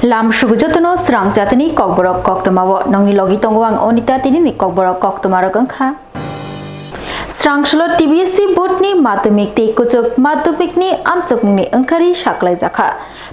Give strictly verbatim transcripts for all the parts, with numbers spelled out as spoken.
Lam sugu jotono srang jatini kokborok koktwmao nongni logi tongo ang Onita. Tinini kokborok koktwmarok wngkha. Srangsulo T B S C board ni madhyamik tei kuchuk madhyamik ni amchukmung ni wngkhari saklaijakha.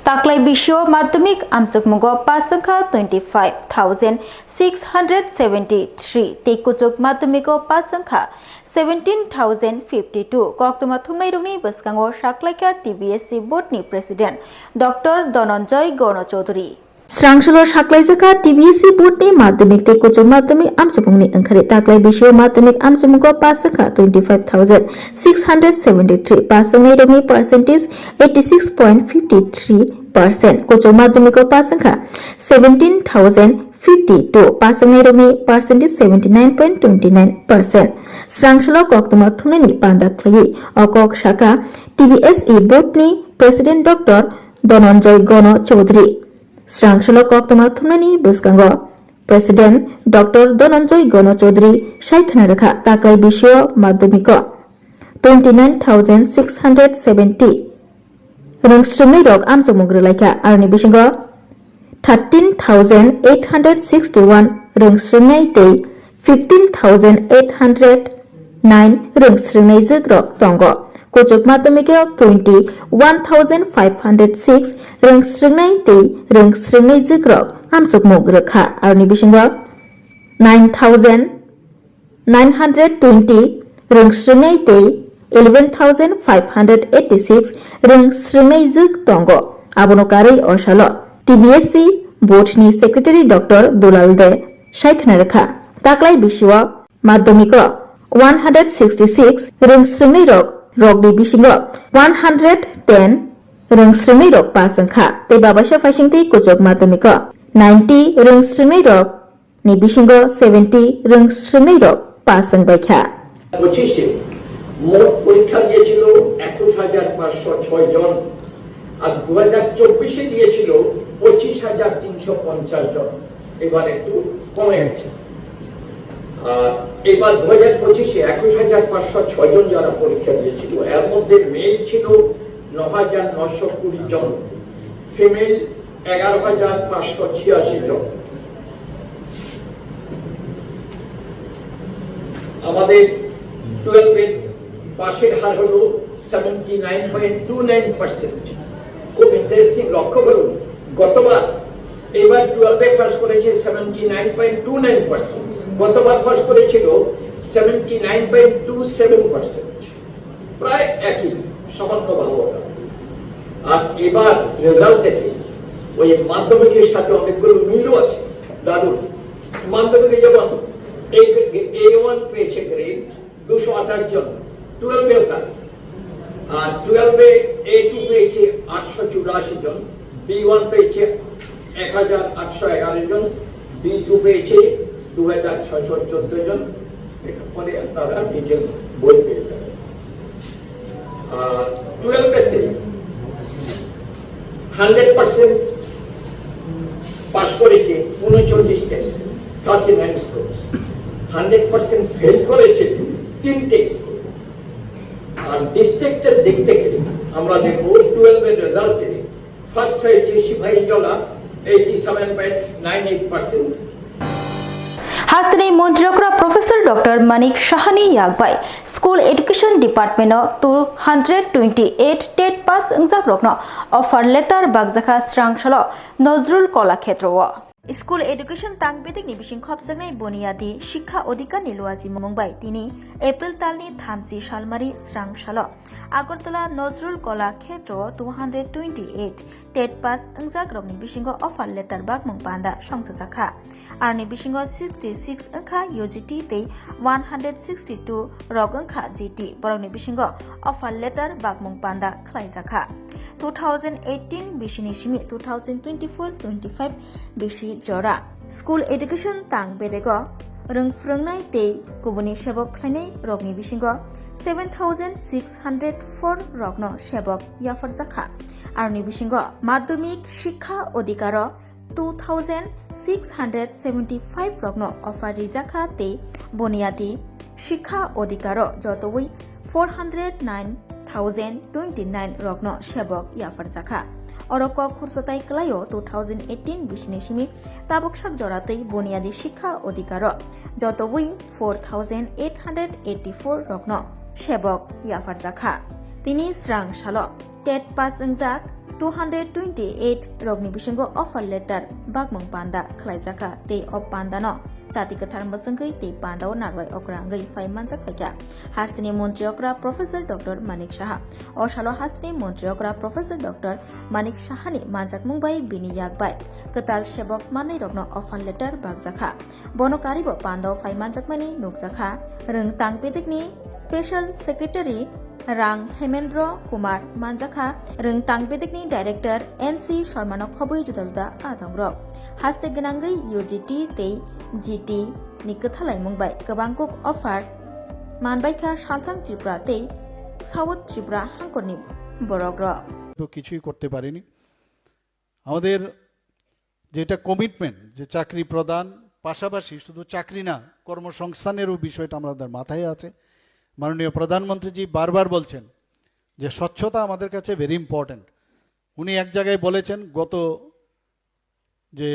Taklai bisio madhyamik amchukmungo pass wngkha twenty five thousand six hundred seventy three tei kuchuk madhyamiko pass wngkha seventeen thousand fifty two. Koktwma thumnairokni bwskango saklaikha T B S C board ni president Doctor Dhananjay Gano Chaudhary. Srangsulo saklaijakha T B S C board ni madhyamik tei kuchuk madhyamik amchukmung ni wngkhari. Taklai bisio madhyamik amchukmungo pass wngkha twenty five thousand six hundred seventy three. Pass wngnairokni percentage eighty six point fifty three percent. Kuchuk madhyamiko pass wngkha seventeen thousand fifty two. Pass wngnairokni percentage seventy nine point twenty nine percent. Srangsulo koktwma thumnaini panda khlaiwi o kok sakha T B S C board ni president Doctor Dhananjay Gano Chaudhary. Srangsulo koktwma thumnani bwskango President Doctor Dhananjay Gano Chaudhary sai khna rwkha, taklai bisio madhyamiko twenty nine thousand six hundred seventy rwng swrwngnairok amchukmung rwlaikha, aroni bisingo thirteen thousand eight hundred sixty one rwng swrwngnai tei fifteen thousand eight hundred nine rwng swrwngnaijwkrok tongo. Kuchuk madhyamiko twenty one thousand five hundred six rwng swrwngnai tei rwng swrwngnaijwkrok amchukmung rwkha, aroni bisingo nine thousand nine hundred twenty rwng swrwngnai tei eleven thousand five hundred eighty six rwng swrwngnaijwk tongo. Abono karwi o salo T B S C board ni secretary Doctor Dulal De sai khna rwkha, taklai bisio madhyamiko one hundred sixty six rwng swrwngnairok, rokni bisingo one hundred ten rwng swrwngnairok pass wngkha, tei babaisa phaising tei kuchuk madhyamiko ninety rwng swrwngnairok ni bisingo seventy rwng swrwngnairok pass wngbaikha. পঁচিশে মোট পরীক্ষা দিয়েছিল একুশ হাজার পাঁচশো ছয় জন, আর দু হাজার চব্বিশে দিয়েছিল পঁচিশ হাজার তিনশো পঞ্চাশ জন। এবার একটু কমে গেছে। আর এবার দু হাজার পঁচিশে একুশ হাজার পাঁচশো ছয় জন যারা পরীক্ষা দিয়েছিল, এর মধ্যে মেল ছিল ন হাজার নশো কুড়ি জন, ফিমেল এগারো হাজার পাঁচশো ছিয়াশি জন। আমাদের টুয়েলভে পাশের হার হলো seventy nine point two nine percent. খুব ইন্টারেস্টিং, লক্ষ্য করুন, গতবার, এবার টুয়েলভে পাস করেছে seventy nine point two nine percent, গতবার পাস করেছিল seventy nine point two seven percent. প্রায় একই, সামান্য ভালো ওটা। আর এবার রেজাল্ট দেখে ওই মাধ্যমিকের সাথে অনেকগুলো মিলও আছে, দারুণ। মাধ্যমিকে যেমন এ, এ ওয়ান পেয়েছে গ্রেড দুশো আঠাশ জন, টুয়েলভেও তাই। আর টুয়েলভে এ টু পেয়েছে আটশো চুরাশি জন, বি ওয়ান পেয়েছে এক হাজার আটশো এগারো জন, বি টু পেয়েছে দু হাজার ছয়শো চোদ্দ জন। এটা পরে আপনারা ডিটেলস বই পেয়ে যাবেন। আর টুয়েলভেতে হান্ড্রেড পার্সেন্ট পাস করেছে উনচল্লিশটা school, thirty nine schools. Hundred percent fail করেছে তিনটে স্কুল। আর ডিস্ট্রিক্টের দিক থেকে আমরা দেখব টুয়েলভের রেজাল্টে ফার্স্ট হয়েছে Sepahijala, eighty seven point nine eight percent. Hasteni montri okra Professor Doctor Manik Sahani yakbai School Education Department o two hundred twenty eight TET pass wngjak rokno offer letter bakjakha Srangsalo Nozrul Kola Khetro o. School education tang bedekni bising khopjaknai Boniyadi Shikha Odhikar ni luaji mung bai tini April talni thamchi salmari Srangsalo Agartala Nozrul Kola Khetro o two hundred twenty eight TET pass wngjak rokni bisingo offer letter bakmung panda songthojakha. Aroni bisingo sixty six wngkha U G T tei one hundred sixty two rok wngkha G T. Borokni bisingo offer letter bakmung panda khlaijakha. Two thousand eighteen bisini simi two thousand twenty four twenty five bisi jora. School education tang bedego rwng phrwngnai tei kubuni sebok khlainai rokni bisingo seven thousand six hundred four rokno sebok yapharjakha. Aroni bisingo Madhyamik Shikha Odhikaro two thousand six hundred seventy five rokno offer rijakha tei Boniyadi Shikha Odhikaro jotoi four hundred nine thousand twenty nine rokno sebok yapharjakha. Oro kok khursatai kwlaio two thousand eighteen bisini simi tabuksak joratwi buniyadi sikha odhikaro jotobwi four thousand eight hundred eighty-four rokno sebok yapharjakha. Tini srang salo TET pass wngjak two hundred twenty-eight rokni bisingo offer letter bakmung panda khlaijakha tei o pandano Chati kwthar mwswngwi tei pandao narwai okra wngwi phai manjak phaikha hasteni montri okra Professor Doctor Manik Saha. O salo hasteni montri okra Professor Doctor Manik Sahani manjakmung bai bini yak bai kwtal sebok mannairokno offer letter bakjakha. Bono karibo pandao phai manjakmani nukjakha. Rwngtang bedekni Special Secretary Rang Hemendra Kumar manjakha, rwngtang bedekni director N C Sharmano khobwi juda juda adongrok. Haste gwnangwi U G T tei G T ni kwthalaimung bai kwbang kuk offer manbaikha salthang Tripura tei South Tripura hangkorni borokrok. তো কিছুই করতে পারিনি। আমাদের যেটা কমিটমেন্ট, যে চাকরি প্রদান, পাশাপাশি শুধু চাকরি না, কর্মসংস্থানেরও বিষয়টা আমাদের মাথায় আছে। মাননীয় প্রধানমন্ত্রীজি বারবার বলছেন যে স্বচ্ছতা আমাদের কাছে ভেরি ইম্পর্ট্যান্ট। উনি এক জায়গায় বলেছেন, গত যে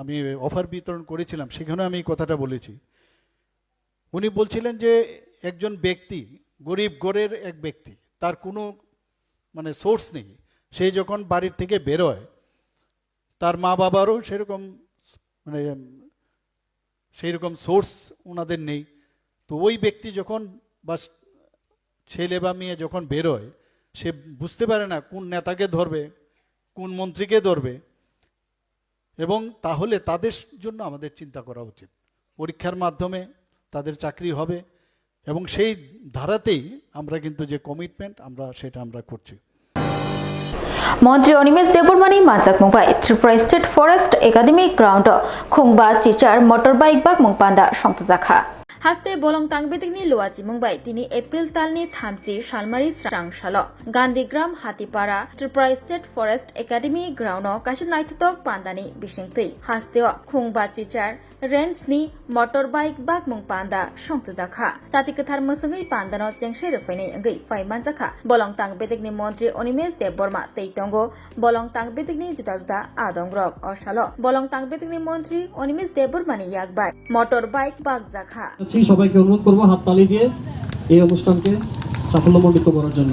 আমি অফার বিতরণ করেছিলাম, সেখানেও আমি এই কথাটা বলেছি। উনি বলছিলেন যে একজন ব্যক্তি, গরিব ঘরের এক ব্যক্তি, তার কোনো মানে সোর্স নেই, সে যখন বাড়ির থেকে বেরোয়, তার মা বাবারও সেরকম মানে সেই রকম সোর্স ওনাদের নেই। তো ওই ব্যক্তি যখন বা ছেলে বা মেয়ে যখন বেরোয়, সে বুঝতে পারে না কোন নেতাকে ধরবে, কোন মন্ত্রীকে ধরবে। এবং তাহলে তাদের জন্য আমাদের চিন্তা করা উচিত। পরীক্ষার মাধ্যমে তাদের চাকরি হবে এবং সেই ধারাতেই আমরা কিন্তু যে কমিটমেন্ট, আমরা সেটা আমরা করছি। মন্ত্রী অনিমেষ দেববর্মানি manjakmung bai Tripura State Forest Academy ground o khungba chichar motorbike bakmung panda songtjakha. Haste bolong tangbedekni luachimung bai tini April talni thamchi salmari srang salo Gandhigram Hatipara Tripura State Forest Academy ground o kaisa naithotok pandani bisingtwi hasteo khungba chichar range ni motorbike bakmung panda songtjakha. Chati kwthar mwswngwi pandano chengsai rwphainai wngwi phai manjakha. Bolong tangbedekni montri Onimesh Debbarma tei tongo bolong tangbedekni juda juda adongrok. O salo bolong tangbedekni montri Onimesh Debbarmani yak bai motorbike bakjakha. যাচ্ছি, সবাইকে অনুরোধ করবো হাততালি দিয়ে এই অনুষ্ঠানকে সাফল্যমণ্ডিত করার জন্য।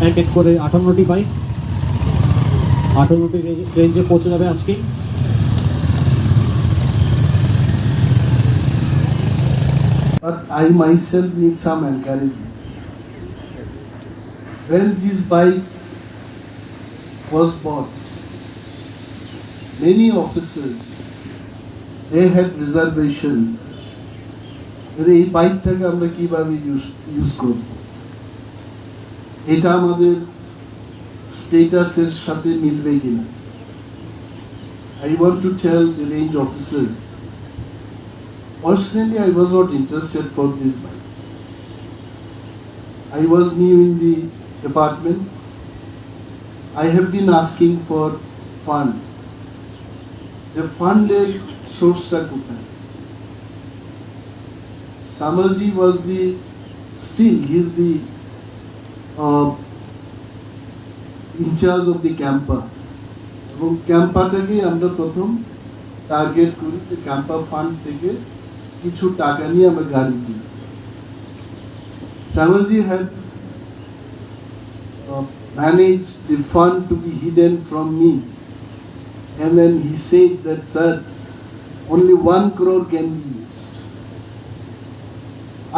এক এক করে আটান্নটি বাইক আটান্নটি রেঞ্জে পৌঁছে যাবে আজকেই। But I myself need some encouragement. When this bike was bought, many officers, they had reservation যে এই বাইকটাকে আমরা কিভাবে ইউজ ইউজ করব, এটা আমাদের স্ট্যাটাসের সাথে মিলবে কিনা। I want to tell the range officers, personally I was not interested for this bike. I was new in the department. I have been asking for fund. The fund এর সোর্সটা কোথায়? Samarji was the, still he is the uh, in charge of the Campa, এবং ক্যাম্পাটাকেই আমরা প্রথম টার্গেট করি যে ক্যাম্পা ফান্ড থেকে কিছু টাকা নিয়ে আমরা গাড়ি কিনি। Samarji had uh, managed the fund to be hidden from me. And then he said that, "Sir, only one crore can be used."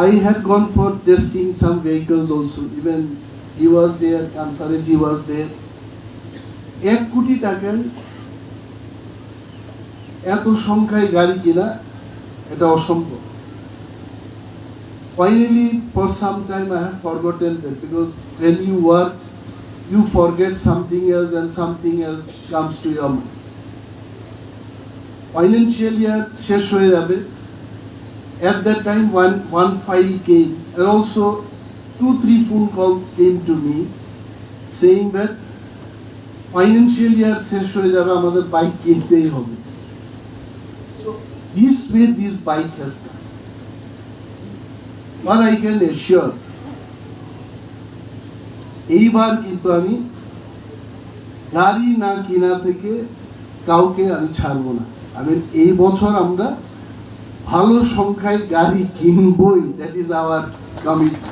I had gone for testing some vehicles also. Even he was there, Kanfareji was there. এক কোটি টাকায় এত সংখ্যায় গাড়ি কিনা এটা অসম্ভব। Finally, for some time I have forgotten that, because when you work, you forget something else and something else comes to your mind. Financial year শেষ হয়ে যাবে। At that time, one, one file came, and also two, three phone calls came to me saying that financial year শেষ হয়ে যাবে, আমাদের বাইক কিনতেই হবে। So, this way this bike has come. But I can assure, এইবার কিন্তু আমি গাড়ি না কিনা থেকে কাউকে আমি ছাড়বো না। আমি এই বছর আমরা ভালো সংখ্যায় গাড়ি কিনবই, that is our commitment.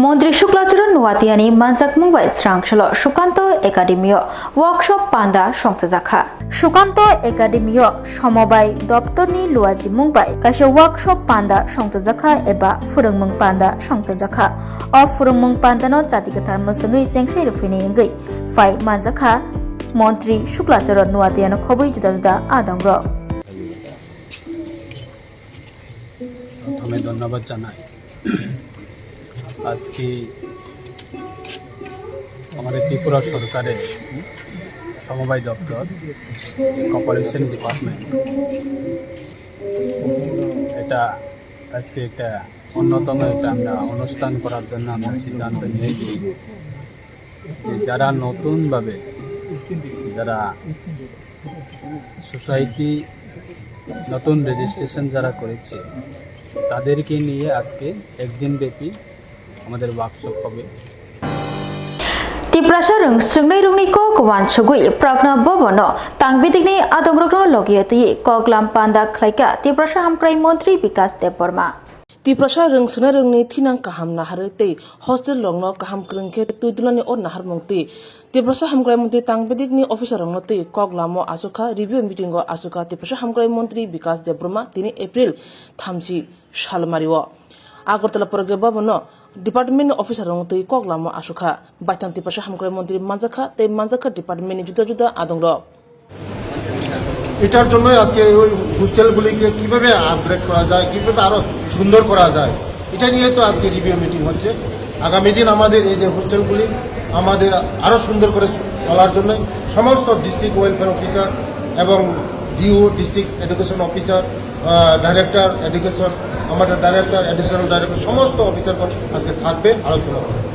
Montri Shukla Charan Nuatiani manjakmung bai srang salo Sukanto Academy o workshop panda songchajakha. Sukanto Academy o Somobai Doptorni luajimung bai kaisa workshop panda songchajakha eba phwrwngmung panda songchajakha. O phwrwngmung pandano chati kwthar mwswngwi chengsai rwphini wngwi phai manjakha Montri Shukla Charan Nuatiano khobwi juda juda adongrok. প্রথমে ধন্যবাদ জানাই আজকে আমাদের ত্রিপুরা সরকারের সমবায় দপ্তর, cooperation department, এটা আজকে একটা অন্যতম একটা আমরা অনুষ্ঠান করার জন্য আমরা সিদ্ধান্ত নিয়েছি যে যারা নতুনভাবে, যারা সোসাইটি নতুন রেজিস্ট্রেশন যারা করেছে, তাদেরকে নিয়ে আজকে একদিন ব্যাপী আমাদের ওয়ার্কশপ হবে। Tiprasa rwng swngnai rwngni kok uansugwi Pragna Bhavan-o tangbidikni adongrokno logi twi koklam panda khlaikha Tiprasa Hamkrai Montri Bikas Debbarma. Tiprasa rwng swngnai rwngni thinang kaham naharwi tei hostel rokno kaham kwrwng khe twi dulani o naharmung twi Tiprasa Hamkrai Montri tangbidikni officer rokno twi kok lamo achukha, review meeting o achukha Tiprasa Hamkrai Montri Bikas Debbarma tini April thamchi salmario. Agartala Pragya Bhavan-o department officer rokno twi kok lamo achukha, baithang Tiprasa Hamkrai Montri manjakha tei manjakha department ni juda juda adongrok. এটার জন্যই আজকে ওই হোস্টেলগুলিকে কিভাবে আপগ্রেড করা যায়, কিভাবে আরো সুন্দর করা যায়, এটা নিয়ে তো আজকে রিভিউ মিটিং হচ্ছে। আগামী দিন আমাদের এই যে হোস্টেলগুলি আমাদের আরো সুন্দর করে চলার জন্য সমস্ত ডিস্ট্রিক্ট ওয়েলফেয়ার অফিসার এবং ডিও, ডিস্ট্রিক্ট এডুকেশন অফিসার, আহ, ডাইরেক্টর এডুকেশন, আমাদের ডাইরেক্টর, অ্যাডিশনাল ডাইরেক্টর, সমস্ত অফিসারগণ আজকে থাকবে আলোচনা করবে।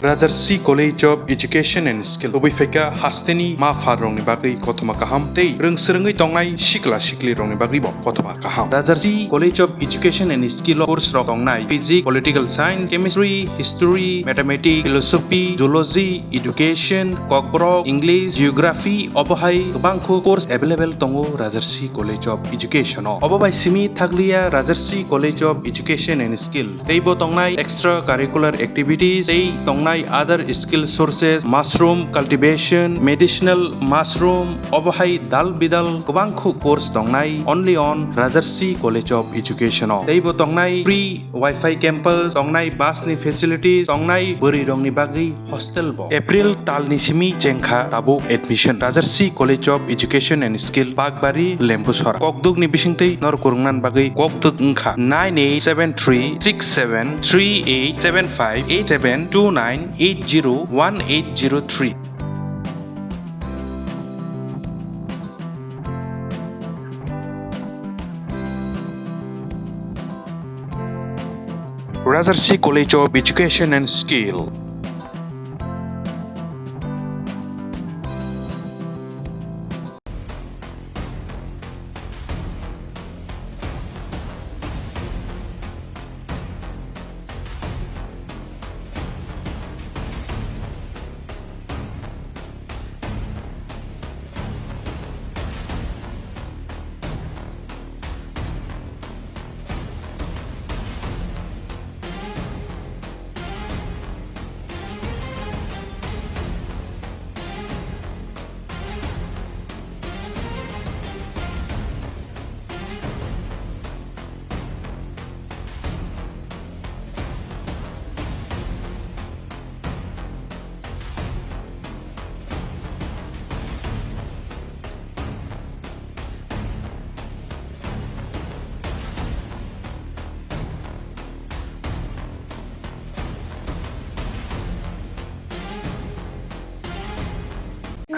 Rajarsi College of Education and Skill, kubui phaikha hasteni ma pha rokni bagwi kothoma kaham tei rwng swrwngwi tongnai sikla sikli rokni bagwi bo kothoma kaham. Rajarsi College of Education and Skill o course rok tongnai Physics, Political Science, Chemistry, History, Mathematics, Philosophy, Zoology, Education, Kokborok, English, Geography, obo hai kwbangkho course available tongo Rajarsi College of Education o. Obo bai simi thakliya Rajarsi College of Education and Skill. Teibo tongnai extra curricular activities, tei tongnai other skill sources, mushroom cultivation, medicinal mushroom, obo hai dal bidal kwbangkho course tongnai only on Rajarsi College of Education o. Teibo tongnai free Wi-Fi campus, tongnai bus ni facilities, tongnai bwrwi rokni bagwi hostel bo. April talni simi chengkha tabuk admission. Rajarsi College of Education and Skill, Bakbari, Lembusora. Kokduk ni bisingtwi nor kwrwngna bagwi kokduk wngkha nine eight seven three six seven three eight seven five eight seven two nine eight zero one eight zero three. Rajarsi College of Education and Skill.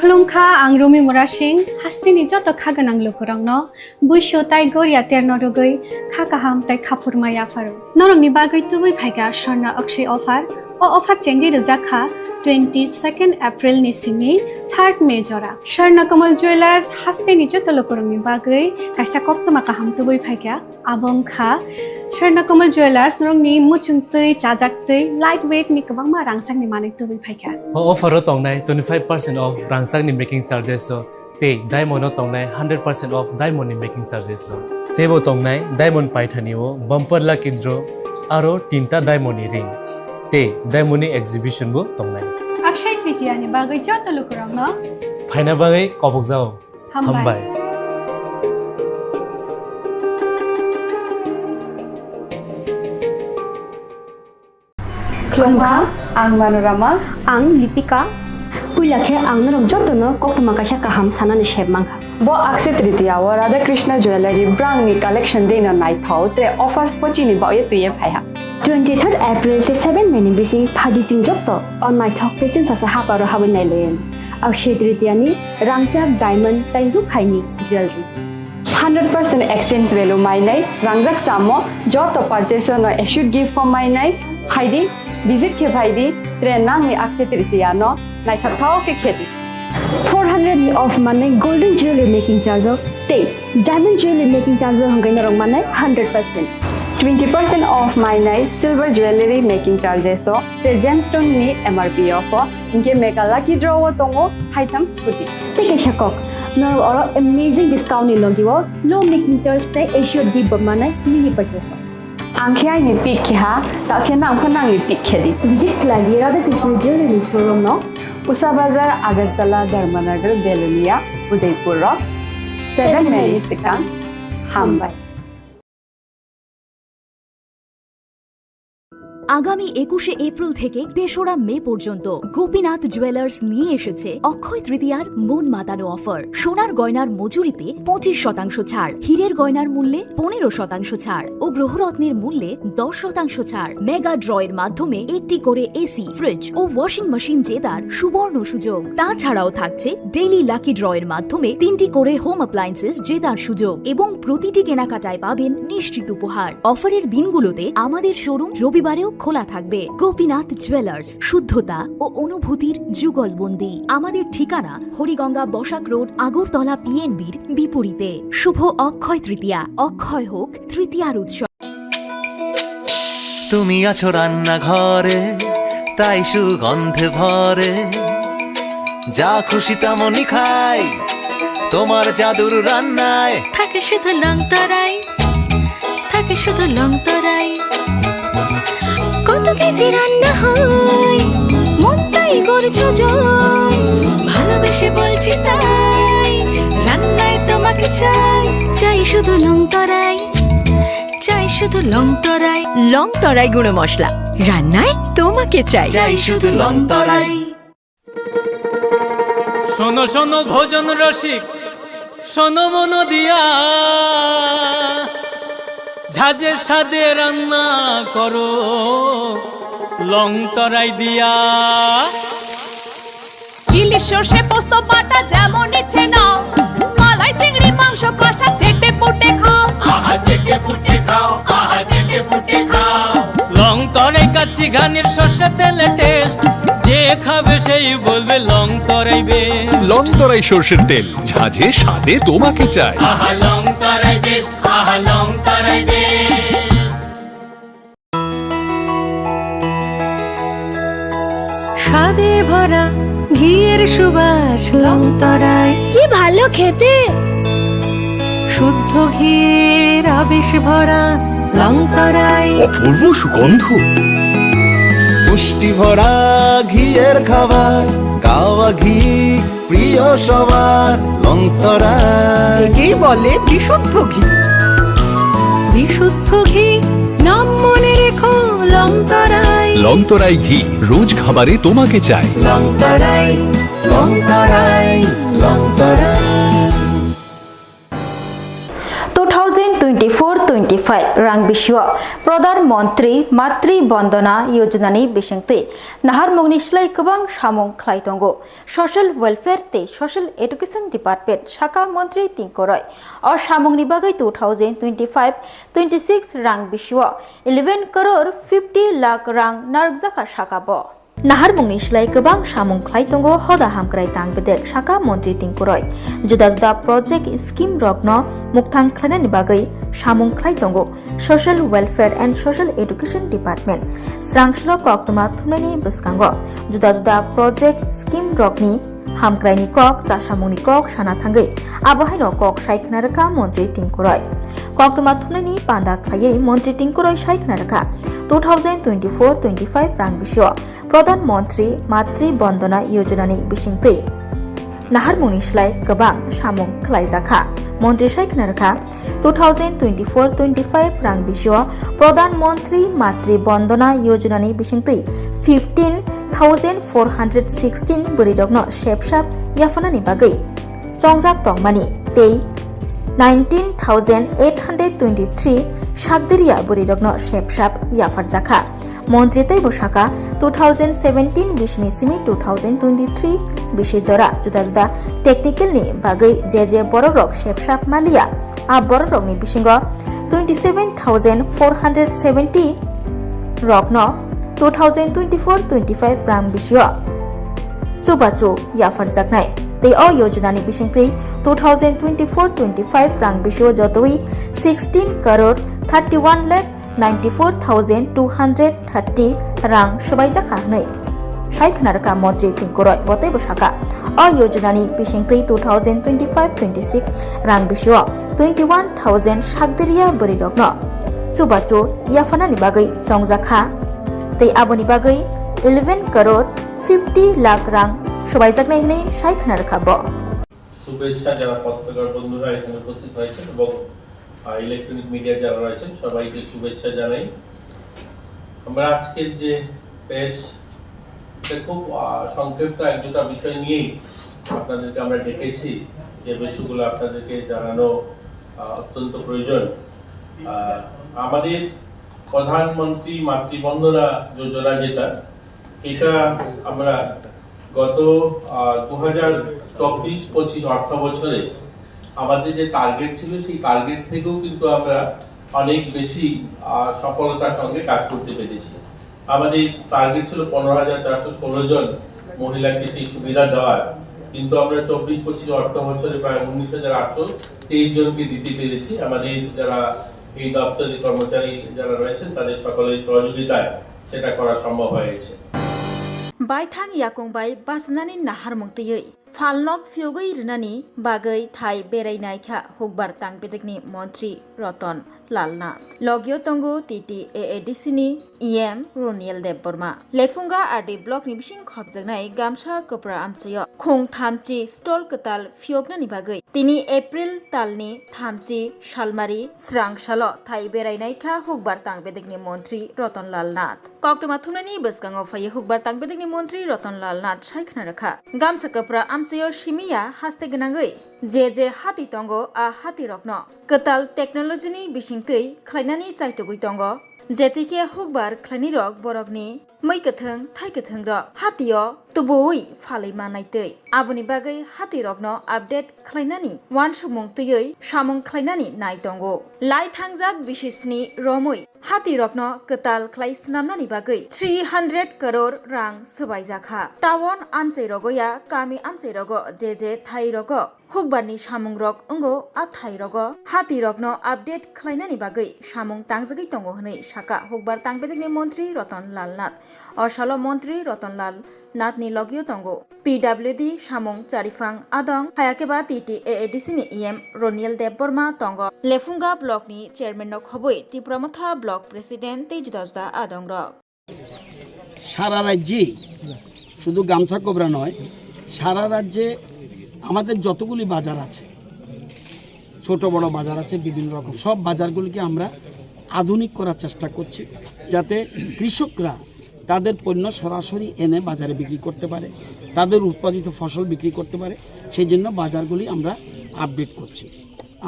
Khulumkha, ang Rumi Murasing, hasteni joto kha gwnang lukurokno buisu tai goria terno rwgwi kha kaham tai khaphurma yapharo. Norokni bagwi tubui phaikha Swarna Akshay offer. O offer chengwi rwjak kha Twenty second April ni simi third May jora Swarna Kamal Jewellers hasteni joto lukurokni bagwi kaisa koktwma kaham tubui phaikha. Abo wngkha Swarna Kamal Jewellers norokni muchungtwi, chajaktwi, light weight ni kwbangma rangchakni manwi tubui phaikha. O offer o tongnai twenty five percent off rangchakni making charges o. Tei diamond o tongnai hundred percent off diamond ni making charges o. Teibo tongnai diamond paithani o bumper lucky draw aro tinta diamond ni ring. Tei diamond ni exhibition bo tongnai. Akshay Tritiya ni bagwi joto lukurokno phaina bagwi kobokjao. Hambai. Hambai. Khulumkha, ang Manorama. Ang Lipika. Puila khe ang norok jotono koktwma kaisa kaham sanani sep mankha. Bo Akshay Tritiya o Radha Krishna Jewellery brang ni collection deino naithok tre offers pochini baoye twiye phaiha. Twenty third April tei seven May ni bising phaidi chwng joto o naithok tei chwngsasa haparo habwi nailaiwi. Akshay Tritiya ni rangchak diamond tei rukhaini jewellery. Hundred percent exchange value mainai rangjak samo joto purchase no assured gift form mainai phaidi, visit khe phaidi, tre nangni Akshay Tritiya no naithok thao khe khedi. Four hundred ni off manai golden jewelry making charge o tei diamond jewelry making charge o hwnkhai norok manai hundred percent. Twenty percent off mainai silver jewelry making charges o tre gemstone ni M R P off o. Hinkhe mega lucky draw o tongo haitham scooty. Tei kaisa kok, norok oro amazing discount ni logi o low making charge tei assured gift bo manai mini purchase o. Ang khe aini pick khe ha, ta khe nang pho nangni pick khe di. Visit khlai di Radha Krishna Jewelry ni showroom no. Usa Bazar, Agartala, Dharmanagar, Belonia, Udaipur o seven May ni swkang. Hambai. আগামী একুশে এপ্রিল থেকে তেসরা মে পর্যন্ত গোপীনাথ জুয়েলার্স নিয়ে এসেছে অক্ষয় তৃতীয়ার মন মাতানো অফার। সোনার গয়নার মজুরিতে পঁচিশ শতাংশ ছাড়, হীরের গয়নার মূল্যে পনেরো শতাংশ ছাড় ও গ্রহরত্নের মূল্যে দশ শতাংশ ছাড়। মেগা ড্রয়ের মাধ্যমে একটি করে এসি, ফ্রিজ ও ওয়াশিং মেশিন জেতার সুবর্ণ সুযোগ। তাছাড়াও থাকছে ডেইলি লাকি ড্রয়ের মাধ্যমে তিনটি করে হোম অ্যাপ্লায়েন্সেস জেতার সুযোগ এবং প্রতিটি কেনাকাটায় পাবেন নিশ্চিত উপহার। অফারের দিনগুলোতে আমাদের শোরুম রবিবারেও খোলা থাকবে। গোপীনাথ জুয়েলার্স, শুদ্ধতা ও অনুভূতির যুগলবন্দি। আমাদের ঠিকানা হরিগঙ্গা বসাক রোড, আগরতলা পিএনবির বিপরীতে। শুভ অক্ষয় তৃতীয়া, অক্ষয় হোক তৃতীয়ার উৎসব। তুমি আছো রান্নাঘরে, তাই সুগন্ধে ভরে। যা খুশি তেমনই খাই, তোমার জাদুর রান্নায়। থাকে শুধু লং তরাই, থাকে শুধু লং তরাই। কত কেজি রান্না হয়, মনটাই করছো জয়। ভালোবেসে বলছি তাই, রান্নায় তোমাকে চাই। চাই শুধু লং তরাই, চাই শুধু লং তরাই। লং তরাই গুঁড়ো মশলা, রান্নায় তোমাকে চাই। চাই শুধু লং তরাই। শোনো শোনো ভোজন রসিক, শোনো মন দিয়া, ঝাঁঝের স্বাদে রান্না করো লং তরাই দিয়া। ইলিশ সর্ষে পোস্ত বাটা যেমন ইচ্ছে নাও, মালাই চিংড়ি মাংস কষা চেটে পুটে খাও। আহা চেটে পুটে খাও, আহা চেটে পুটে খাও। লং তরাই কাচ্চি ঘানির সর্ষে তেলে টেস্ট, যে খাবে সেই বলবে লং তরাই বেস্ট। লং তরাই সর্ষের তেল, ঝাঁঝে স্বাদে তোমাকে চাই। আহা লং তরাই বেস্ট, আহা লং তরাই বেস্ট। স্বাদে ভরা ঘিয়ের সুবাস লং তরাই। কি ভালো খেতে! শুদ্ধ ঘিয়ের আবেশ ভরা লং তরাই। অপূর্ব সুগন্ধ। পুষ্টি ভরা ঘিয়ের খাবার, গাওয়া ঘি প্রিয় সবার লং তরাই। একেই বলে বিশুদ্ধ ঘি। বিশুদ্ধ ঘি, নাম মনে রেখো লং তরাই। লং তরাই ঘি, রোজ খাবারে তোমাকে চাই। লং তরাই, লং তরাই, লং তরাই। Two thousand twenty-four twenty-five rang bisio Pradhan Mantri Matri Bandana Yojana ni bisingtwi naharmungni slai kwbang samung khlai tongo. Social Welfare tei Social Education Department saka montri Tingkoroi o samungni bagwi two thousand twenty-five twenty-six rang bisio eleven crore fifty lakh rang narwkjakha saka bo. Naharmungni slai kwbang samung khlai tongo hoda hamkrai tang bedek, saka Montri Tinku Roy. Juda juda project scheme rokno mukthang khlainani bagwi samung khlai tongo Social Welfare and Social Education Department. Srangsalrok koktwma thumnaini bwskango juda juda project scheme rokni hamkraini kok, chasamungni kok sana thangwi abo haino kok sai khna rwkha Montri Tinku Roy. Koktwma thumnaini panda khlaiwi Montri Tinku Roy sai khna rwkha two thousand twenty-four twenty-five rang bisio Pradhan Montri Matri Bandana Yojana ni bisingtwi naharmungni slai kwbang samung khlaijakha. Montri sai khna rwkha two thousand twenty-four twenty-five rang bisio Pradhan Montri Matri Bandana Yojana ni bisingtwi fifteen thousand four hundred sixteen bwrwi rokno sepsap yaphanani bagwi chongjak tongmani tei nineteen thousand eight hundred twenty-three sakdiriya bwrwi rokno sepsap yapharjakha. Montri teibo saka two thousand seventeen bisini simi two thousand twenty-three bisi jora juda juda technical ni bagwi je je borok rok sepsap maliya, a borok rokni bisingo twenty seven thousand four hundred seventy rokno two thousand twenty-four twenty-five rang bisio chubachu yapharjaknai tei o yojana ni bisingtwi two thousand twenty-four twenty-five rang bisio jotoi sixteen crore thirty-one lakh ninety-four thousand two hundred thirty rang swbaijakha hwnwi sai khna rwkha Montri Tinku Roy. Bo teibo saka o yojana ni bisingtwi two thousand twenty-five twenty-six rang bisio twenty-one thousand sakdiriya bwrwi rokno chubachu yaphanani bagwi chongjakha tei aboni bagwi eleven crore fifty lakh rang swbaijaknai hwnwi sai khna rwkha bo. শুভেচ্ছা যারা পত্রকার বন্ধুরা এখানে উপস্থিত হয়েছেন এবং, আহ, electronic media যারা রয়েছেন সবাইকে শুভেচ্ছা জানাই। আমরা আজকের যে প্রেস, এটা খুব, আহ, সংক্ষিপ্ত এক দুটা বিষয় নিয়েই আপনাদেরকে আমরা ডেকেছি, যে বিষয়গুলো আপনাদেরকে জানানো, আহ, অত্যন্ত প্রয়োজন। আহ, আমাদের প্রধানমন্ত্রী মাতৃবন্দনা যোজনা যেটা, এটা আমরা গত, আহ, দু হাজার চব্বিশ পঁচিশ অর্থ বছরে আমাদের যে টার্গেট ছিল, সেই টার্গেট থেকেও কিন্তু আমরা অনেক বেশি, আহ, সফলতার সঙ্গে কাজ করতে পেরেছি। আমাদের টার্গেট ছিল পনেরো হাজার চারশো ষোলো জন মহিলাকে সেই সুবিধা দেওয়ার, কিন্তু আমরা চব্বিশ পঁচিশ অর্থ বছরে প্রায় উনিশ হাজার আটশো তেইশ জনকে দিতে পেরেছি। আমাদের যারা এই দপ্তরের কর্মচারী যারা রয়েছেন, তাদের সকলের সহযোগিতায় সেটা করা সম্ভব হয়েছে। Baithang yakung bai bachnani naharmung twiwi phalnok phiyogwi rwnani bagwi thai berai naikha hukbar tang bedekni montri Roton Lal Nath. Logio tongo T T A A D C ni E M Roniel Debbarma. Lefunga R D block ni bising khopjaknai Gamsa Kwpra amchaio khung thamchi stall kwtal phiyoknani bagwi tini April talni thamchi salmari srang salo thai berai naikha hukbar tang bedekni montri Roton Lal Nath. Koktwma thumnani bwskango phaiwi hukbar tang bedekni montri Roton Lal Nath sai khna rwkha. Gamsa Kwpra amchaio simiya haste gwnangwi je je hati tongo, a hati rokno kwtal technology ni bisingtwi khlainani chaitugwi tongo. Jetikhe hukbar khlainai rok borokni mui kwthwng, thai kwthwng rok hatio tubuwi phalwi manai twi. Aboni bagwi hati rokno update khlainani uansukmung twiwi samung khlainani nai tongo. Lai thangjak bisisni romwi hati rokno kwtal khlai swnamnani bagwi three hundred crore rang swbaijakha. Town amchai rogo ya kami amchai rogo je je thai rogo hukbarni samungrok wngo, a thairogo hatirokno update khlainani bagwi samung tangjagwi tongo hwnwi sakha hukbar tangbedekni montri Roton Lal Nath. O salo montri Roton Lal Nathni logio tongo P W D samung chariphang adong, hayakhe ba T T A A D C ni E M Roniel Debbarma tongo, Lefunga blockni chairmanno khobwi Tipra Motha block president tei juda juda adongrok. সারা রাজ্যেই, শুধু গামছা কোবরা নয়, সারা রাজ্যে আমাদের যতগুলি বাজার আছে, ছোট বড় বাজার আছে, বিভিন্ন রকম সব বাজারগুলিকে আমরা আধুনিক করার চেষ্টা করছি, যাতে কৃষকরা তাদের পণ্য সরাসরি এনে বাজারে বিক্রি করতে পারে, তাদের উৎপাদিত ফসল বিক্রি করতে পারে। সেই জন্য বাজারগুলি আমরা আপডেট করছি।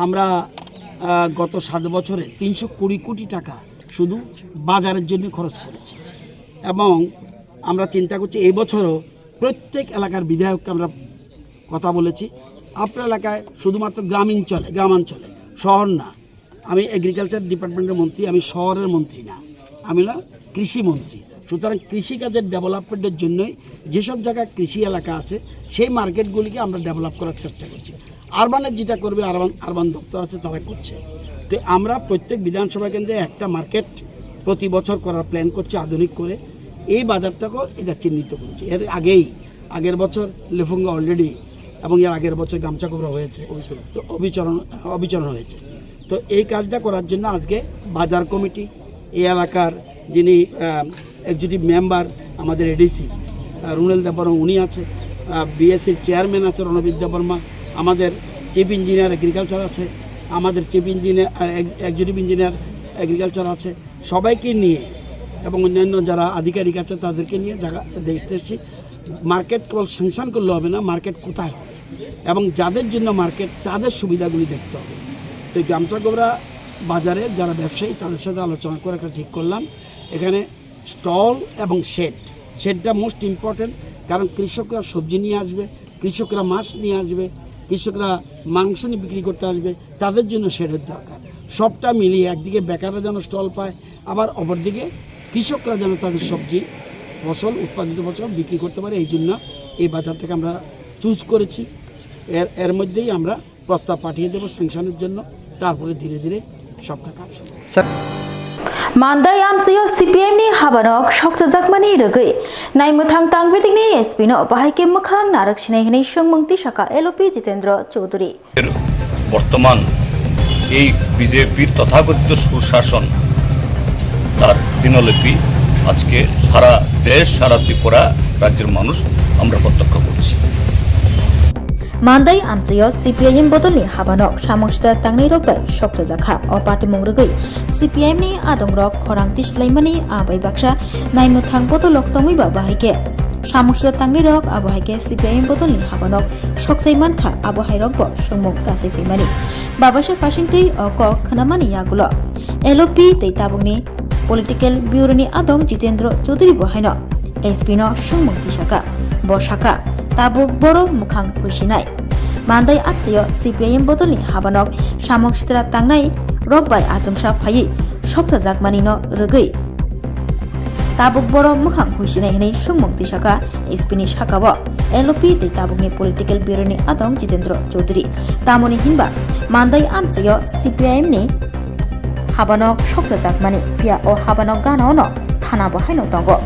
আমরা, আহ, গত সাত বছরে তিনশো কুড়ি কোটি টাকা শুধু বাজারের জন্য খরচ করেছি, এবং আমরা চিন্তা করছি এই বছরও প্রত্যেক এলাকার বিধায়ককে আমরা কথা বলেছি, আপনার এলাকায় শুধুমাত্র গ্রামীণ চলে, গ্রামাঞ্চলে, শহর না। আমি এগ্রিকালচার ডিপার্টমেন্টের মন্ত্রী, আমি শহরের মন্ত্রী না, আমি হলো কৃষি মন্ত্রী। সুতরাং কৃষিকাজের ডেভেলপমেন্টের জন্যই যেসব জায়গা কৃষি এলাকা আছে, সেই মার্কেটগুলিকে আমরা ডেভেলপ করার চেষ্টা করছি। আরবানের যেটা করবে, আরবান আরবান দপ্তর আছে, তারা করছে। তো আমরা প্রত্যেক বিধানসভা কেন্দ্রে একটা মার্কেট প্রতি বছর করার প্ল্যান করছি আধুনিক করে। এই বাজারটাকেও এটা চিহ্নিত করেছি এর আগেই। আগের বছর লেফুঙ্গা অলরেডি, এবং এর আগের বছর গামছাকোবরা হয়েছে। অবিচরণ। তো অবিচরণ, অবিচরণ হয়েছে। তো এই কাজটা করার জন্য আজকে বাজার কমিটি, এই এলাকার যিনি এক্সিকিউটিভ মেম্বার, আমাদের এডিসি রুনেল দেববর্মা, উনি আছে, বিএসসির চেয়ারম্যান আছে রণবীর দেববর্মা, আমাদের চিফ ইঞ্জিনিয়ার এগ্রিকালচার আছে, আমাদের chief engineer, executive engineer agriculture আছে, সবাইকে নিয়ে এবং অন্যান্য যারা আধিকারিক আছে, তাদেরকে নিয়ে জায়গা দেখতে এসেছি। মার্কেট কেবল স্যাংশন করলে হবে না, মার্কেট কোথায় হবে এবং যাদের জন্য মার্কেট, তাদের সুবিধাগুলি দেখতে হবে। তো এই গামছাকোবরা বাজারের যারা ব্যবসায়ী, তাদের সাথে আলোচনা করে একটা ঠিক করলাম, এখানে স্টল এবং শেড। শেডটা মোস্ট ইম্পর্টেন্ট, কারণ কৃষকরা সবজি নিয়ে আসবে, কৃষকরা মাছ নিয়ে আসবে, কৃষকরা মাংস নিয়ে বিক্রি করতে আসবে, তাদের জন্য শেডের দরকার। সবটা মিলিয়ে একদিকে বেকাররা যেন স্টল পায়, আবার অপরদিকে কৃষকরা যেন তাদের সবজি, ফসল, উৎপাদিত ফসল বিক্রি করতে পারে, এই জন্য এই বাজারটাকে আমরা চুজ করেছি। এর এর মধ্যেই আমরা প্রস্তাব পাঠিয়ে দেবো স্যাংশনের জন্য, তারপরে ধীরে ধীরে সবটা কাজ শুরু হবে। Mandai amchaio C P I M ni habanok sokchajakmani rwgwi naimwthang tangbitikni S P no bahai khe mwkhang narwk sinai hwnwi swngmung tisaka L O P Jitendra Chowdhury. বর্তমান এই বিজেপির তথাকথিত সুশাসন, তার দিনলিপি আজকে সারা দেশ, সারা ত্রিপুরা রাজ্যের মানুষ আমরা প্রত্যক্ষ করছি। Mandai amchaio C P I M bodolni habanok samung sita tangnai rok bai sokchajak kha. O patimung rwgwi C P I M ni adongrok khorang tislaimani abai baksa naimwthang bodolok tongwi ba bahai khe samung sita tangnai rok abo hai khe C P I M bodolni habanok sokchai mankha, abo hai rok bo swngmung kasai phaimani. Babasa Pasingtwi o kok khwnamani yagulo L O P tei tabukni Political Bureau ni adong Jitendra Chaudhary bo haino S P no swngmung tisaka. Bo saka, tabuk boro mwkhang huisinai. Mandai amchaio C P I M bodolni habanok samung sitra tangnai rok bai achomsa phaiwi sokchajakmani no rwgwi tabuk boro mwkhang huisinai hwnwi swngmung tisaka S P ni sakao L O P tei tabukni Political Bureau ni adong Jitendra Chaudhary. Tamoni hinba Mandai amchaio C P I M ni habanok sokchajakmani, phiya o habanok gana-o no thana bo haino tongo.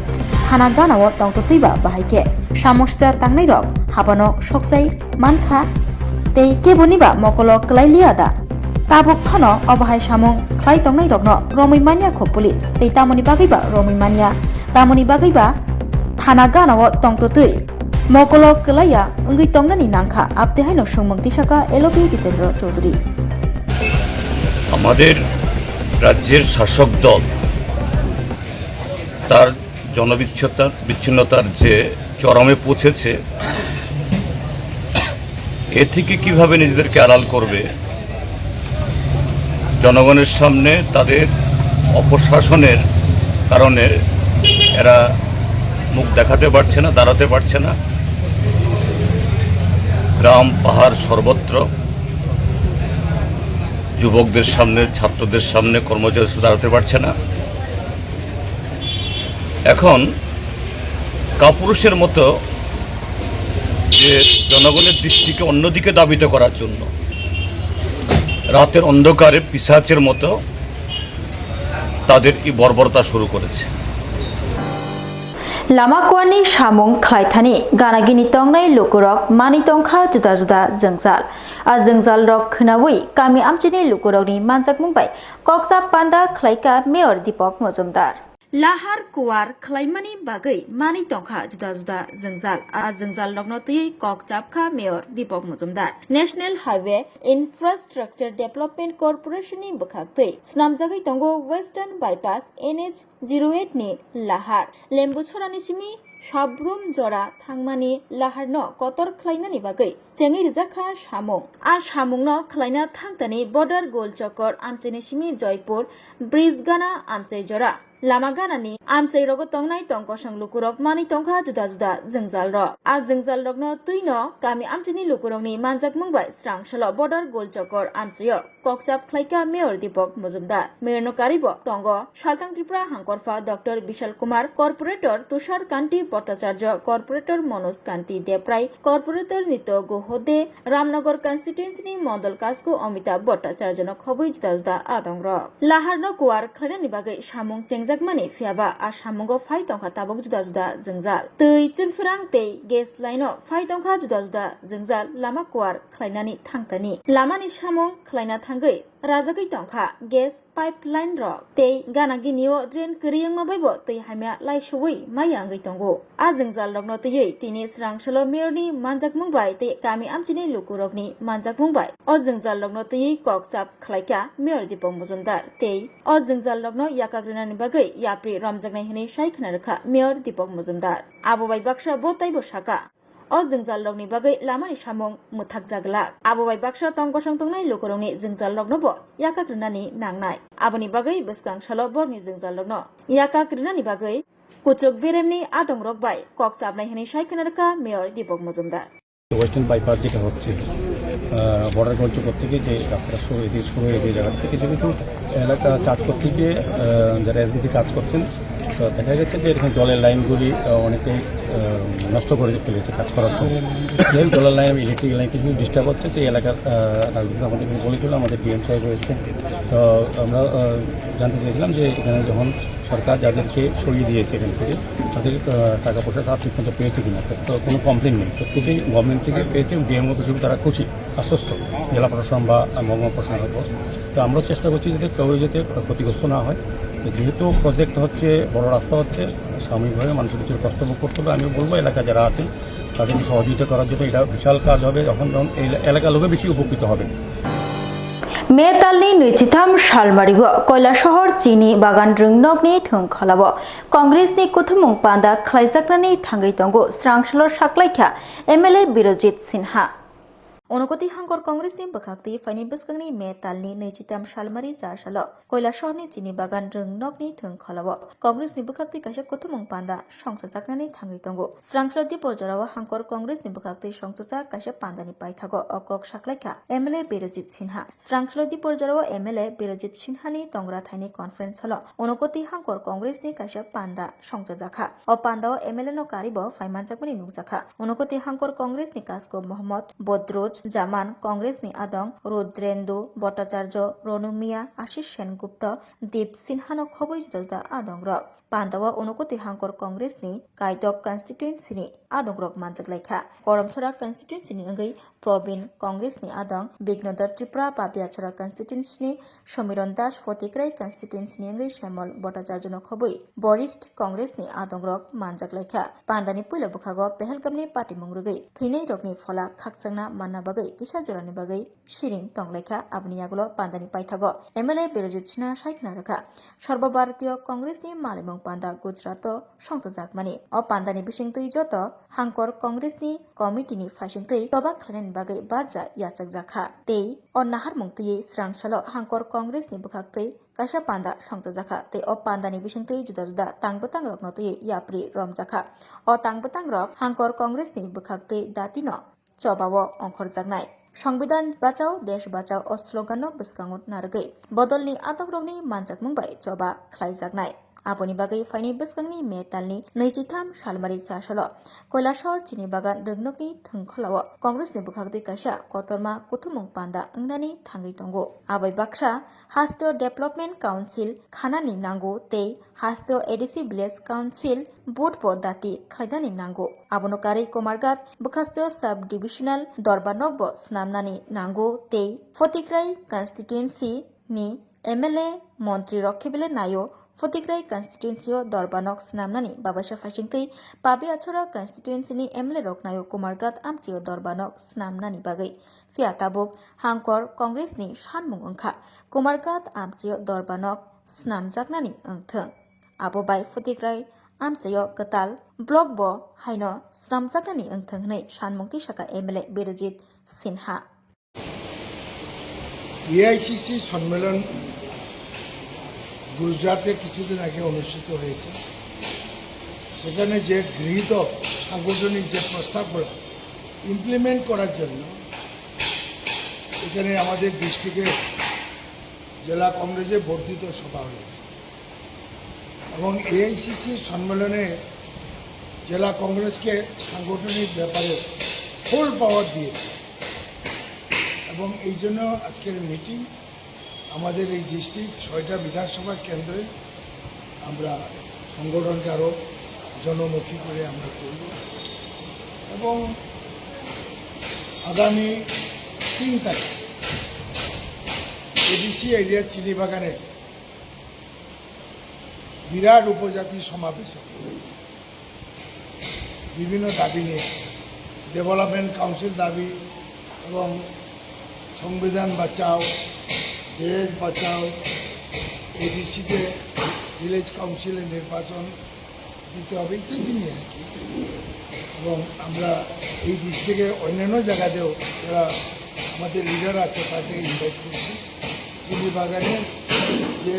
Thana gana-o tongtotwi ba bahai khe samung sitra tangnai rok habanok sokchai mankha tei keboni ba mokolo kwlai liya da? Tabuk phano obo hai samung khlai tongnai rokno romwi manya kho police, tei tamoni bagwi ba romwi manya, tamoni bagwi ba thana gana-o tongtotwi mokolo kwlaiya wngwi tongnani nangkha, abte haino swngmung tisaka L O P Jitendra Chaudhary. আমাদের রাজ্যের শাসক দল তার জনবিচ্ছিন্নতা, বিচ্ছিন্নতার যে চরমে পৌঁছেছে, এ থেকে কিভাবে নিজেদেরকে আড়াল করবে, জনগণের সামনে তাদের অপশাসনের কারণে এরা মুখ দেখাতে পারছে না, দাঁড়াতে পারছে না। গ্রাম, পাহাড়, সর্বত্র যুবকদের সামনে, ছাত্রদের সামনে কর্মচারী দাঁড়াতে পারছে না। এখন কাপুরুষের মতো যে জনগণের দৃষ্টিকে অন্যদিকে ধাবিত করার জন্য রাতের অন্ধকারে পিশাচের মতো তাদের এই বর্বরতা শুরু করেছে। Lama kuarni samung khlaithani ganagini tongnai lukurok manwi tongkha juda juda jwngjal. A jwngjal rok khwnawi kami amchini lukurokni manjakmung bai kokchap panda khlaikha Mayor Deepak Majumdar. Lahar kuar khlaimani bagwi manwi tongkha juda juda jwngjal. A jwngjal rokno twiwi kokchap kha Mayor Deepak Majumdar. National Highway Infrastructure Development Corporation ni bwkhak twi snamjagwi tongo Western Bypass N H zero eight ni lahar. Lembu chorani simi Sabrum jora thangmani laharno kotor khlainani bagwi chengwi rijakha samung. A samungno khlaina thangtani Border Gol Chokor amchaini simi Joypur Brisgana amchai jora lama ganani amchai rogo tongnai tongkosong lukurok manwi tongkha juda juda jwngjalrok. A jwngjalrokno twino kami amchaini lukurokni manjakmung bai srangsalo Border Gol Chokor amchaio kokchap khlaikha Mayor Deepak Majumdar. Mayorno karibo tongo Saltang Tripura Hangkorpha Doctor Bishal Kumar, Corporator Tushar Kanti Bhattacharya, Corporator Manoj Kanti Debrai, Corporator Nito Gohode, Ramnagar constituency ni Mondol Kasku Amitabh Bhattacharya no khobwi juda juda adong rok. Lahar no kuar khlainani bagwi samung chengjakmani phiyaba a samungo phai tongkha tabuk juda juda jwngjal. Twi chwngphrang tei gas line no phai tongkha juda juda jwngjal lama kuar khlainani thangtani. Lamani samung khlaina thangwi rajagwi tongkha gas pipeline rok tei gana gini o drain kwrwi wngma bai bo twi hamya lai suwi maya wngwi tongo. A jwngjal rokno twiwi tini srangsalo Mayor ni manjakmung bai tei kami amchini lukurokni manjakmung bai o jwngjal rokno twiwi kokchap khlaikha Mayor Deepak Majumdar tei o jwngjal rokno yakak rwnani bagwi yapri romjaknai hwnwi sai khna rwkha Mayor Deepak Majumdar. Abo bai baksa bo taibo saka, o jwngjal rokni bagwi lamani samung mwthakjak glak. Abo bai baksa tongkosong tongnai lukurokni jwngjal rokno bo yakak rwnani nangnai. Aboni bagwi bwskang salo borokni jwngjal rokno yakak rwnani bagwi kuchuk beremni adong rok bai kok chabnai hwnwi sai khna rwkha Mayor Deepak Majumdar. Western bypass যেটা হচ্ছে, আহ, বর্ডার গোলচত্বর থেকে যে রাস্তাটা শুরু হয়েছে, শুরু হয়েছে এই জায়গা থেকে কিছু কিছু এলাকা কাজ করতে গিয়ে, আহ, যারা এসডিসি কাজ করছেন, তো দেখা গেছে যে এখানে জলের লাইনগুলি, আহ, অনেকটাই, আহ, নষ্ট করে ফেলেছে কাজ করার সময়। যেহেতু জলের লাইন, ইলেকট্রিক লাইন কিছু ডিস্টার্ব হচ্ছে, তো এই এলাকার, আহ, রাজনীতি আমাদের এখানে বলেছিল, আমাদের ডিএম সাহেব রয়েছেন। তো আমরা, আহ, জানতে চেয়েছিলাম যে এখানে যখন সরকার যাদেরকে সরিয়ে দিয়েছে এখান থেকে, তাদের, আহ, টাকা পয়সা তারা ঠিকমতো পেয়েছে কিনা, তো কোনো কমপ্লেন নেই। প্রত্যেকেই গভর্নমেন্ট থেকে পেয়েছে এবং ডিএম অফিসে তারা খুশি, আশ্বস্ত জেলা প্রশাসন বা মহকুমা প্রশাসনের উপর। তো আমরাও চেষ্টা করছি যাতে কেউ যাতে ক্ষতিগ্রস্ত না হয়। তো যেহেতু প্রজেক্ট হচ্ছে, বড় রাস্তা হচ্ছে, সাময়িকভাবে মানুষের কিছু কষ্ট ভোগ করতে হবে। আমি বলবো এলাকা যারা আছেন তাদেরকে সহযোগিতা করার জন্য, এটা বিশাল কাজ হবে। যখন যখন এই এলাকার লোকে বেশি উপকৃত হবে। May talni nwichitham salmario Koilasahar chini bagan rwngnokni thwngkholao Congressni kuthumung panda khlaijaknani thangwi tongo, srangsalo saklaikha M L A Birojit Sinha. Unokoti Hangkor Congressni bwkhaktwi phaini bwskangni May talni nwichitham salmari cha salo Koilasahorni chini bagan rwngnokni thwngkholao Congressni bwkhaktwi kaisa kuthumung panda songchajaknani thangwi tongo. Srangsalo Dipor jorao Hangkor Congressni bwkhaktwi songchajak kaisa pandani paithago o kok saklaikha M L A Birojit Sinha. Srangsalo Dipor jorao M L A Birojit Sinhani tongra thaini conference halo Unokoti Hangkor Congressni kaisa panda songchajakha. O pandao M L A no karibo phaimanjakmani nukjakha. Unokoti Hangkor Congressni Kasko Mohammad, Bodruj Jaman, Congressni adong Rudrendu Bhattacharya, Ronu Miya, Ashish Sengupta, Deep Sinhano khobwi juda juda adongrok. Pandao Unokoti Hangkor Congressni Kaidok constituencyni adongrok manjaklaikha. Koromsora constituencyni wngwi Probin Congressni adong, Bignodor Tripura Pabiachara constituencyni Somiron Das, Photikrai constituencyni wngwi Shyamol Bhattacharjano khobwi Borist Congressni adongrok manjaklaikha. Pandani puila bwkhago Pahalgamni patimung rwgwi thwinairokni phola khakchangna manna bagwi kisa jorani bagwi siring tonglaikha. Aboni yagulo pandani paithago M L A Birojit Sinha sai khna rwkha, Sarbo Bharatiya Congressni malaimung panda Gujarato songchajakmani. O pandani bisingtwi joto Hangkor Congressni committeeni phaisingtwi choba khlainani bagwi barja yachakjakha. Tei o naharmung twiwi srangsalo Hangkor Congressni bwkhaktwi kaisa panda songchajakha. Tei o pandani bisingtwi juda juda tang bwtangrokno twiwi yapri romjakha. O tang bwtangrok Hangkor Congressni bwkhaktwi datino chobao ongkhorjaknai. Songbidan bachao, desh bachao o slogan no bwskango narwgwi bodolni atokrokni manjakmung bai choba khlaijaknai. Aboni bagwi phaini bwskangni May talni nwichitham salmari cha salo Koilasahor chini bagan rwngnokni thwngkholao Congressni bwkhaktwi kaisa kotorma kuthumung panda wngnani thangwi tongo. Abai baksa Hasteo Development Council khanani nango tei Hasteo A D C Village Council vote bo dati khlainani nango. Abono karwi Kumarghat bwkhasto sub divisional dorba nok bo swnamnani nango tei Photikrai constituency ni M L A montri rok khe belai naio Photikrai constituency o dorba nok swnamnani babaisa phaisingtwi Pabiachara constituency ni M L A rok naio Kumarghat amchio dorba nok swnamnani bagwi. Phiya tabuk Hangkor Congress ni sanmung wngkha Kumarghat amchio dorba nok swnamjaknani wngthwng. Abo bai Photikrai amchaio kwtal block bo haino swnamjaknani wngthwng hwnwi sanmung twi sakha M L A Birojit Sinha. AICC সম্মেলন গুজরাটে কিছুদিন আগে অনুষ্ঠিত হয়েছে। সেখানে যে গৃহীত সাংগঠনিক যে প্রস্তাবগুলো ইমপ্লিমেন্ট করার জন্য এখানে আমাদের ডিস্ট্রিক্টে জেলা কংগ্রেসে বর্ধিত সভা হয়েছে এবং এআইসিসি সম্মেলনে জেলা কংগ্রেসকে সাংগঠনিক ব্যাপারে ফুল পাওয়ার দিয়েছে এবং এই জন্য আজকের মিটিং। আমাদের এই ডিস্ট্রিক্ট ছয়টা বিধানসভা কেন্দ্রে আমরা সংগঠনকে আরও জনমুখী করে আমরা তুলব এবং আগামী তিন তারিখ এডিসি এরিয়ার চিনিবাগানে বিরাট উপজাতি সমাবেশ হবে। বিভিন্ন দাবি নিয়ে, ডেভেলপমেন্ট কাউন্সিল দাবি এবং সংবিধান বাঁচাও, দেশ বাঁচাও, এডিসিতে ভিলেজ কাউন্সিলের নির্বাচন দিতে হবে ইত্যাদি নিয়ে আর কি। এবং আমরা এই ডিস্ট্রিক্টে অন্যান্য জায়গাতেও যারা আমাদের লিডার আছে তাদের ইনভাইট করছি। চিনি বাগানের যে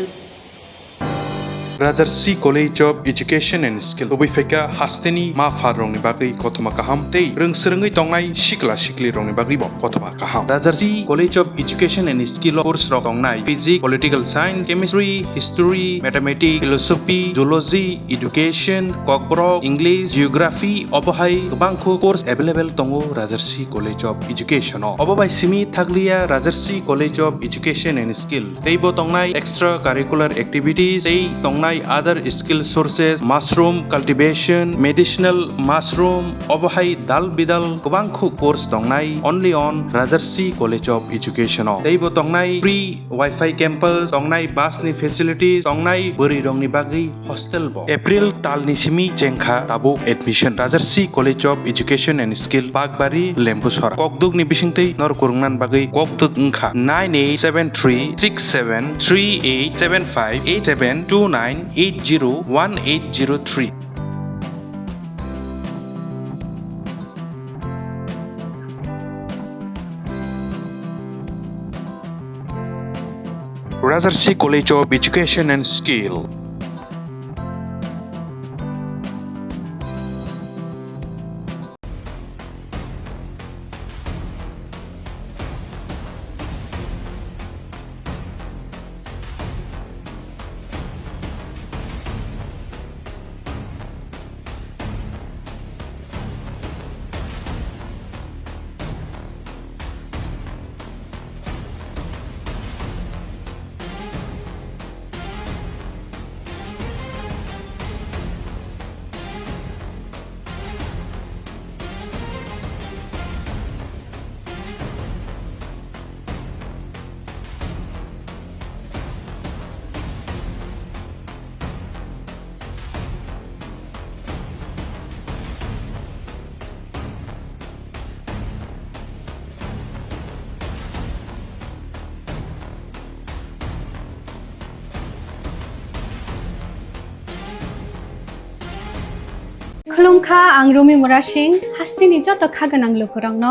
Rajarsi College of Education and Skill tubui phaikha hasteni ma pharrokni bagwi kothoma kaham tei rwngswrwngwi tongnai sikla siklirokni bagwibo kothoma kaham. Rajarsi College of Education and Skill o course rok tongnai Physics, Political Science, Chemistry, History, Mathematics, Philosophy, Zoology, Education, Kokborok, English, Geography, obo hai kwbangkhu course available tongo Rajarsi College of Education o. Obo bai simi thakliya Rajarsi College of Education and Skill. Teibo tongnai extra curricular activities, tei tongnai other skill sources, mushroom cultivation, medicinal mushroom, obo hai dal bidal kwbangkhu course tongnai only on Rajarsi College of Education o. Teibo tongnai free Wi-Fi campus, tongnai bus ni facilities, tongnai bwrwi rokni bagwi hostel bo. April talni simi chengkha tabuk admission. Rajarsi College of Education and Skill, Bakbari, Lembusora. Kokduk ni bisingtwi nor kurungnan bagwi kokduk wngkha nine eight seven three six seven three eight seven five eight seven two nine eight zero one eight zero three. Rajarsi College of Education and Skill. Khulumkha, ang Rumi Murasing, hasteni joto kha gwnang lukurokno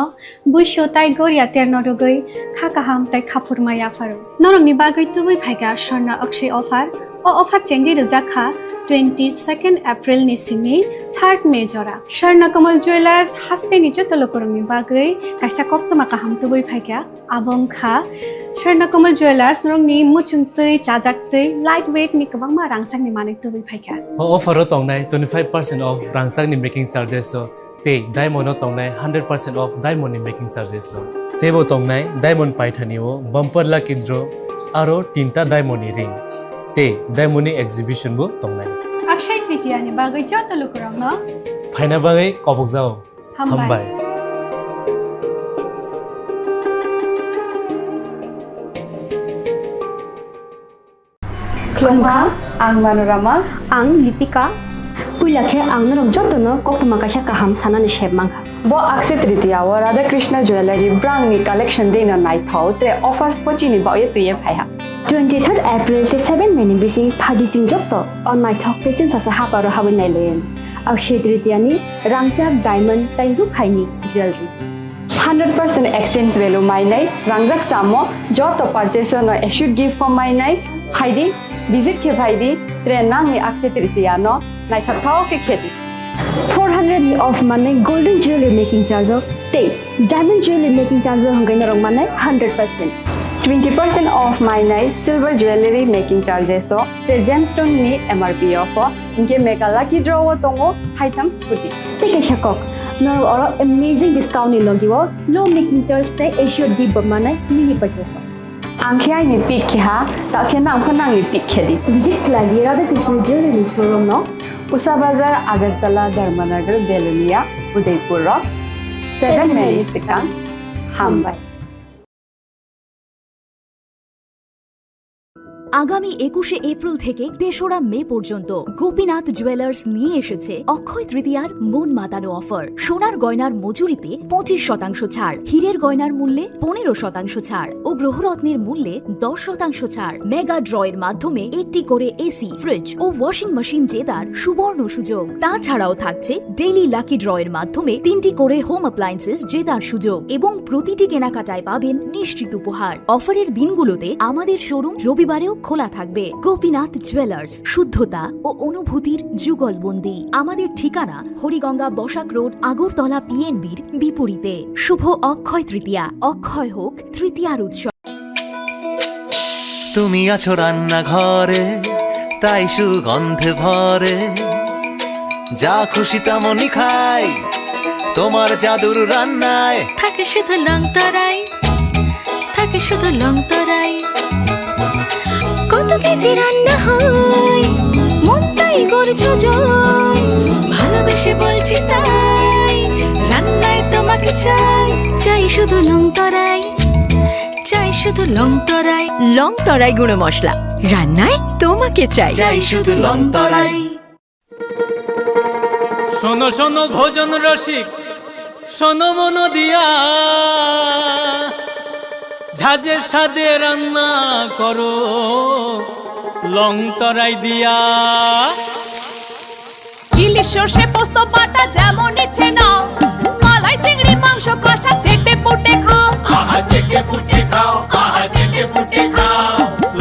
buisu tai goria terno rwgwi kha kaham tai khaphurma yapharo. Norokni bagwi tubui phaikha Swarna Akshay offer. O offer chengwi rwjak kha twenty second April ni simi third May jora. Swarna Kamal Jewellers hasteni joto lukurokni bagwi kaisa koktwma kaham tubui phaikha. Abo wngkha Swarna Kamal Jewellers, norokni muchungtwi, chajaktwi, light weight ni kwbangma rangchakni manwi tubui phaikha. O offer o tongnai twenty five percent off rangchakni making charges o tei diamond o tongnai hundred percent off diamond ni making charges o. Teibo tongnai diamond paithani o bumper lucky draw aro tinta diamond ni ring tei diamond ni exhibition bo tongnai. Akshay Tritiya ni bagwi joto lukurokno phaina bagwi kobokjao. Hambai. Hambai. Khulumkha, ang Manorama. Ang Lipika. Puila khe ang norok jotono koktwma kaisa kaham sanani sep mankha. Bo Akshay Tritiya o Radha Krishna Jewellery brangni collection deino naithok, tre offers pochini baoye twiye phaiha. Twenty third April tei seven May ni bising phaidi chwng jotto o naithok tei chwngsasa haparo habwi nailayan. Akshaya Tritiya ni rangchak diamond tei rukhaini jewelry. Hundred percent exchange value mainai rangjak chamo joto purchase no assured gift form mainai. Phaidi, visit khe phaidi, tre nangni Akshaya Tritiya no naithok thao khe khedi. Four hundred ni off manai golden jewelry making charge o tei diamond jewelry making charge o hwnkhe norok manai hundred percent. Twenty percent off mainai silver jewelry making charges o tre gemstone ni M R P off o hwnkhe mega lucky draw o tongo haitham scooty. Tei kaisa kok, norok oro amazing discount ni logi o low making charge tei assured gift bo manai mini purchase o. Ang khe aini pick khe ha, ta khe nang pho nangni pick khe di. Visit khlai di Radha Krishna Jewelry showroom no. Usa Bazar, Agartala, Dharmanagar, Belonia, Udaipur rok. Seven May ni swkang. Hambai. আগামী একুশে এপ্রিল থেকে তেসরা মে পর্যন্ত গোপীনাথ জুয়েলার্স নিয়ে এসেছে অক্ষয় তৃতীয়ার মন মাতানো অফার। সোনার গয়নার মজুরিতে পঁচিশ শতাংশ ছাড়, হীরের গয়নার মূল্যে পনেরো শতাংশ ছাড় ও গ্রহরত্নের মূল্যে দশ শতাংশ ছাড়। মেগা ড্রয়ের মাধ্যমে একটি করে এসি, ফ্রিজ ও ওয়াশিং মেশিন জেতার সুবর্ণ সুযোগ। তাছাড়াও থাকছে ডেইলি লাকি ড্রয়ের মাধ্যমে তিনটি করে হোম অ্যাপ্লায়েন্সেস জেতার সুযোগ এবং প্রতিটি কেনাকাটায় পাবেন নিশ্চিত উপহার। অফারের দিনগুলোতে আমাদের শোরুম রবিবারেও খোলা থাকবে। গোপীনাথ জুয়েলার্স, শুদ্ধতা ও অনুভূতির যুগলবন্দি। আমাদের ঠিকানা হরিগঙ্গা বসাক রোড, আগরতলা পিএনবির বিপরীতে। শুভ অক্ষয় তৃতীয়া, অক্ষয় হোক তৃতীয়ার উৎসব। তুমি আছো রান্নাঘরে, তাই সুগন্ধে ভরে। যা খুশি তেমনই খাই, তোমার জাদুর রান্নায়। থাকে শুধু লং তরাই, থাকে শুধু লং তরাই। কত কেজি রান্না হয়, মনটাই করছো জয়। ভালোবেসে বলছি তাই, রান্নায় তোমাকে চাই। চাই শুধু লং তরাই, চাই শুধু লং তরাই। লং তরাই গুঁড়ো মশলা, রান্নায় তোমাকে চাই। চাই শুধু লং তরাই। শোনো শোনো ভোজন রসিক, শোনো মন দিয়া, ঝাঁঝের স্বাদে রান্না করো লং তরাই দিয়া। ইলিশ সর্ষে পোস্ত বাটা যেমন ইচ্ছে নাও, মালাই চিংড়ি মাংস কষা চেটে পুটে খাও। আহা চেটে পুটে খাও, আহা চেটে পুটে খাও।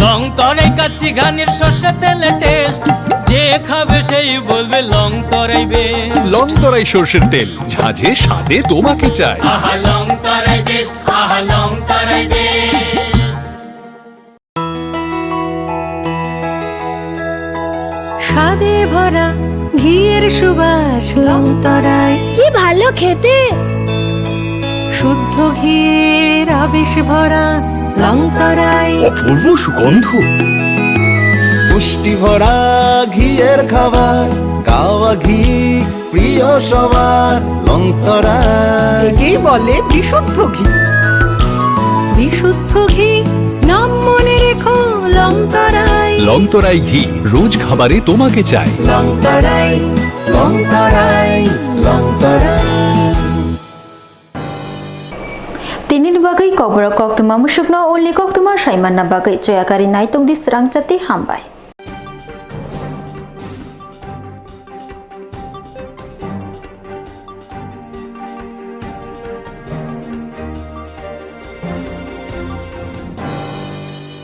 লং তরাই কাচ্চি ঘানির সর্ষে তেলে টেস্ট, যে খাবে সেই বলবে লং তরাই বেস্ট। লং তরাই সর্ষের তেল, ঝাঁঝে স্বাদে তোমাকে চাই। আহা লং তরাই বেস্ট, আহা লং তরাই বেস্ট। স্বাদে ভরা ঘিয়ের সুবাস লং তরাই। কি ভালো খেতে। শুদ্ধ ঘিয়ের আবেশ ভরা লং তরাই। অপূর্ব সুগন্ধ। পুষ্টি ভরা ঘিয়ের খাবার, কাওয়া ঘি প্রিয় সবার লং তরাই। একেই বলে বিশুদ্ধ ঘি। বিশুদ্ধ ঘি, নাম মনে রেখো লং তরাই। লং তরাই ঘি, রোজ খাবারে তোমাকে চাই। লং তরাই, লং তরাই, লং তরাই। Tini ni bagwi kokborok koktwma musukno ulni koktwma saimanna bagwi choyakari naitok di srangchati hambai.